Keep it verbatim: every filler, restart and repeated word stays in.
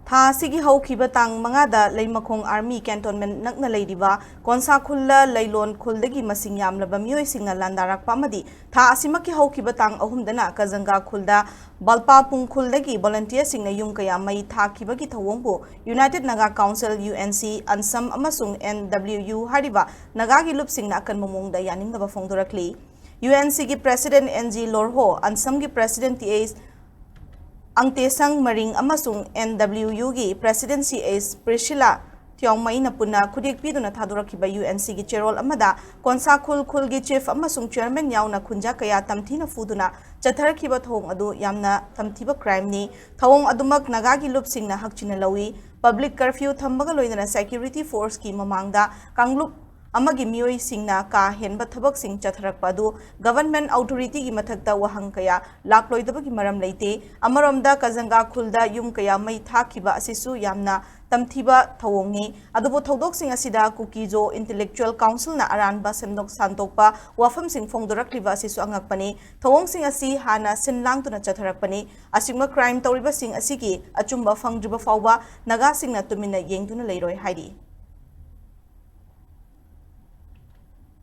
ꯊꯥ ꯑꯁꯤꯒꯤ ꯍꯧꯈꯤꯕ ꯇꯥꯡ ꯃꯉꯥꯗ ꯂꯩꯃꯈꯣꯡ Army Cantonment ꯅꯛꯅ ꯂꯩꯔꯤꯕ ꯀꯣꯟꯁꯥ ꯈꯨꯜꯗ ꯂꯩꯂꯣꯟ ꯈꯨꯜꯗꯒꯤ ꯃꯁꯤꯡ ꯌꯥꯝꯂꯕ ꯃꯤꯑꯣꯏꯁꯤꯡꯅ ꯂꯥꯟꯗꯥꯔꯛꯄ ꯑꯃꯗꯤ ꯊꯥ ꯑꯁꯤꯃꯛꯀꯤ ꯍꯧꯈꯤꯕ ꯇꯥꯡ ꯑꯍꯨꯝꯗꯅ ꯀꯖꯪꯒꯥ ꯈꯨꯜꯗ ꯕꯥꯜꯄꯥꯄꯨꯡ ꯈꯨꯜꯗꯒꯤ volunteerꯁꯤꯡꯅ ꯌꯨꯝ ꯀꯌꯥ ꯃꯩ ꯊꯥꯈꯤꯕꯒꯤ ꯊꯧꯑꯣꯡꯕꯨ United Naga Council, UNC, ꯑꯟꯁꯝ ꯑꯃꯁꯨꯡ N W U ꯍꯥꯏꯔꯤꯕ ꯅꯥꯒꯥꯒꯤ ꯂꯨꯞꯁꯤꯡꯅ ꯑꯀꯟꯕ ꯃꯑꯣꯡꯗ ꯌꯥꯅꯤꯡꯗꯕ ꯐꯣꯡꯗꯣꯔꯛꯂꯤ꯫ UNCꯒꯤ President N G ꯂꯣꯔꯍꯣ, ꯑꯟꯁꯝꯒꯤ President T H ꯑꯪꯇꯦꯁꯪ ꯃꯔꯤꯡ ꯑꯃꯁꯨꯡ N W Uꯒꯤ President C H Priscilla ꯊꯤꯌꯣꯡꯃꯩꯅ ꯄꯨꯟꯅ ꯈꯨꯗꯦꯛ ꯄꯤꯗꯨꯅ ꯊꯥꯗꯣꯔꯛꯈꯤꯕ UNCꯒꯤ ꯆꯦꯔꯣꯜ ꯑꯃꯗ ꯀꯣꯟꯁꯥ ꯈꯨꯜ ꯈꯨꯜꯒꯤ chief ꯑꯃꯁꯨꯡ chairman ꯌꯥꯎꯅ ꯈꯨꯟꯖꯥ ꯀꯌꯥ ꯇꯝꯊꯤꯅ ꯐꯨꯗꯨꯅ ꯆꯠꯊꯔꯛꯈꯤꯕ ꯊꯧꯑꯣꯡ ꯑꯗꯨ ꯌꯥꯝꯅ ꯇꯝꯊꯤꯕ crimeꯅꯤ꯫ ꯊꯧꯑꯣꯡ ꯑꯗꯨꯃꯛ ꯅꯥꯒꯥꯒꯤ ꯂꯨꯞꯁꯤꯡꯅ ꯍꯛꯆꯤꯟꯅ ꯂꯧꯏ꯫ Public curfew ꯊꯝꯕꯒ ꯂꯣꯏꯅꯅ security forceꯀꯤ ꯃꯃꯥꯡꯗ ꯀꯥꯡꯂꯨꯞ ꯑꯃꯒꯤ ꯃꯤꯑꯣꯏꯁꯤꯡꯅ ꯀꯥ ꯍꯦꯟꯕ ꯊꯕꯛꯁꯤꯡ ꯆꯠꯊꯔꯛꯄ ꯑꯗꯨ government authorityꯒꯤ ꯃꯊꯛꯇ ꯋꯥꯍꯪ ꯀꯌꯥ ꯂꯥꯛꯂꯣꯏꯗꯕꯒꯤ ꯃꯔꯝ ꯂꯩꯇꯦ꯫ ꯑꯃꯔꯣꯝꯗ ꯀꯖꯪꯒꯥ ꯈꯨꯜꯗ ꯌꯨꯝ ꯀꯌꯥ ꯃꯩ ꯊꯥꯈꯤꯕ ꯑꯁꯤꯁꯨ ꯌꯥꯝꯅ ꯇꯝꯊꯤꯕ ꯊꯧꯑꯣꯡꯅꯤ꯫ ꯑꯗꯨꯕꯨ ꯊꯧꯗꯣꯛꯁꯤꯡ ꯑꯁꯤꯗ ꯀꯨꯀꯤꯖꯣ Intellectual Councilꯅ ꯑꯔꯥꯟꯕ ꯁꯦꯝꯗꯣꯛ ꯁꯥꯟꯗꯣꯛꯄ ꯋꯥꯐꯝꯁꯤꯡ ꯐꯣꯡꯗꯣꯔꯛꯂꯤꯕ ꯑꯁꯤꯁꯨ ꯑꯉꯛꯄꯅꯤ꯫ ꯊꯧꯑꯣꯡꯁꯤꯡ ꯑꯁꯤ ꯍꯥꯟꯅ ꯁꯤꯟ ꯂꯥꯡꯗꯨꯅ ꯆꯠꯊꯔꯛꯄꯅꯤ꯫ ꯑꯁꯤꯒꯨꯝꯕ crime ꯇꯧꯔꯤꯕꯁꯤꯡ ꯑꯁꯤꯒꯤ ꯑꯆꯨꯝꯕ ꯐꯪꯗ꯭ꯔꯤꯕ ꯐꯥꯎꯕ ꯅꯥꯒꯥꯁꯤꯡꯅ ꯇꯨꯃꯤꯟꯅ ꯌꯦꯡꯗꯨꯅ ꯂꯩꯔꯣꯏ ꯍꯥꯏꯔꯤ꯫